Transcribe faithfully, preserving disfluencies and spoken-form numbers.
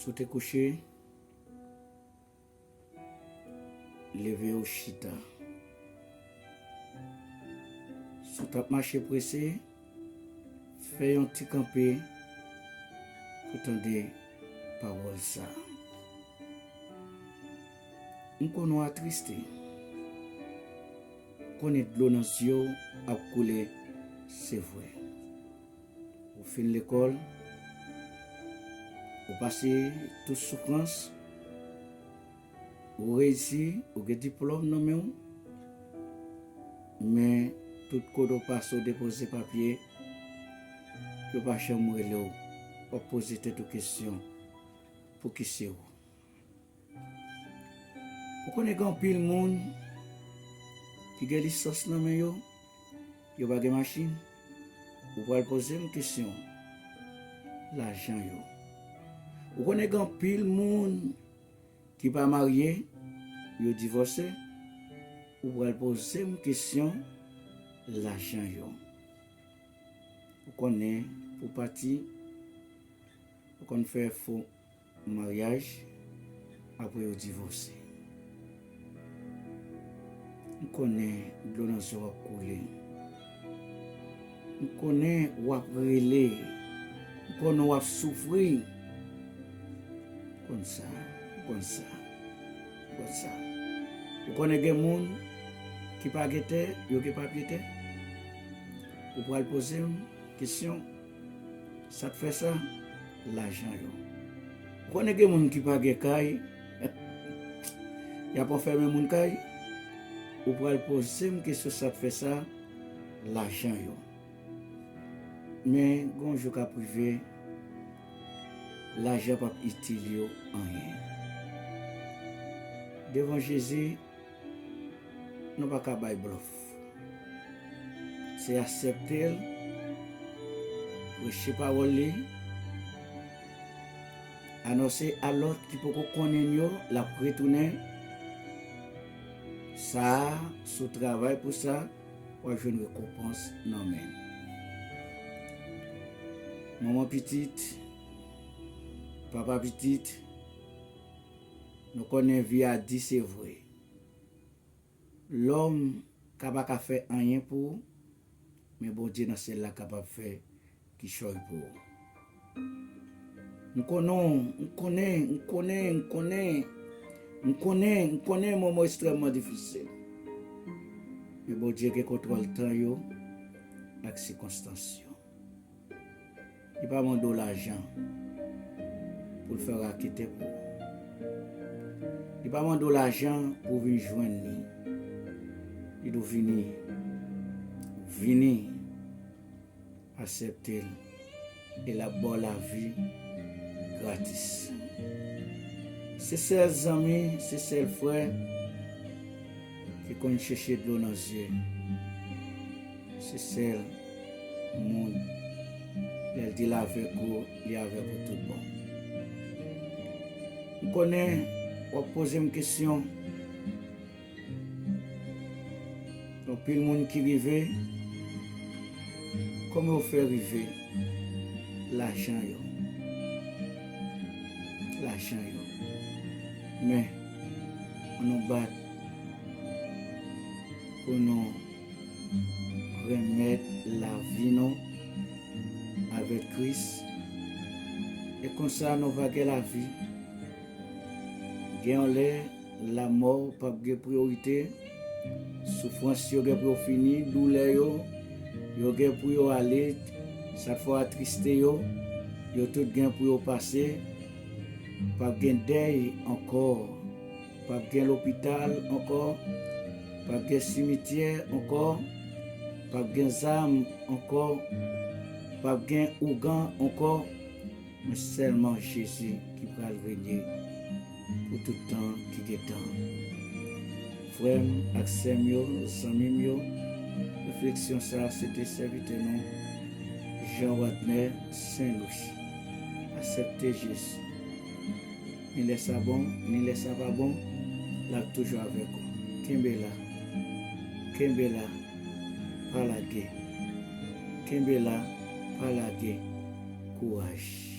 Si w te kouche, leve w chita. Si w t ap mache prese, fè yon ti kanpe pou tande pawòl sa a. M konnen w atriste. M konnen dlo nan zye w ap koule, se vre. Ou fin lekòl, ou pase tout soufrans, ou reyisi, ou gen diplòm nan men w, men tout kote w pase w depoze papye, yo pa janm rele w, w ap poze tèt ou kesyon, pouki se ou? Ou konnen gen anpil moun ki gen lisans nan men yo, yo pa gen machin. Ou pral poze m kesyon lajan yo. Ou konnen gen anpil moun ki pa marye, yo divòse. Ou pral poze m kesyon lajan yo. Ou konnen pou pati, ou konn fè fo maryaj, apre yo divòse. M konnen dlo nan zye w ap koule. M konnen w ap rele. M konnen w ap soufri. M konn sa, m konn sa, m konn sa. Ou konnen gen moun ki pa gen tè, yo gen papye tè? Ou pral poze m kesyon, sa k fè sa? Lajan yo. Ou konnen gen moun ki pa gen kay, y ap anfèmen moun kay? Ou pral poze m kesyon, sa k fè sa? Lajan yo. Men, gen yon jou k ap rive, lajan p ap itil yo anyen. Devan Jezi, nou pa ka bay blòf. Se aksepte l, preche pawòl li, anonse a lòt ki poko konnen l yo, l ap retounen. Sa a, si w travay pou sa, w ap jwenn rekonpans nan men l. Manman pitit, papa pitit, nou konnen vi a di se vre. Lòm ka pa ka fè anyen pou ou, men Bondye nan syèl la kapab fè kichòy pou ou. M konnen w, m konnen, m konnen, m konnen, m konnen, m konnen moman ekstrèmman difisil. Men Bondye gen kontwòl tan yo ak sikonstans yo. Li pa mande w lajan pou l fè raketè pou ou. Li pa mande w lajan pou w vin jwenn li. Li di w vini, vini, aksepte l, e l ap ba w lavi gratis. Se sèl zanmi, se sèl frè ki konn chèche dlo nan zye. Se sèl moun, lè l di l avèk ou, li avèk ou tout bon. M konnen w ap poze m kesyon. Anpil moun ki rive, kòman yo fè rive? Lajan yo. Lajan yo. Men, ann nou bat pou nou remèt lavi nou avèk Kris. E konsa nou va gen lavi. Gen yon lè, lanmò p ap gen priyorite. Soufrans yo gen pou yo fini, doulè yo, yo gen pou yo ale, sa k fè w atriste yo, yo tout gen pou yo pase. P ap gen dèy ankò. P ap gen lopital ankò. P ap gen simityè ankò. P ap gen zam ankò. P ap gen ougan ankò. Men sèlman Jezi ki pral renye pou tout tan ki gen tan. Frè m ak sè m yo, zanmi m yo, refleksyon sa a se te sèvitè nou, Jean Wadner Saint Louis. Aksepte Jezi. Ni lè sa bon, ni lè sa pa bon, l ap toujou avèk ou. Kenbe la. Kenbe la. Pa lage. Kenbe la. Pa lage. Kouraj.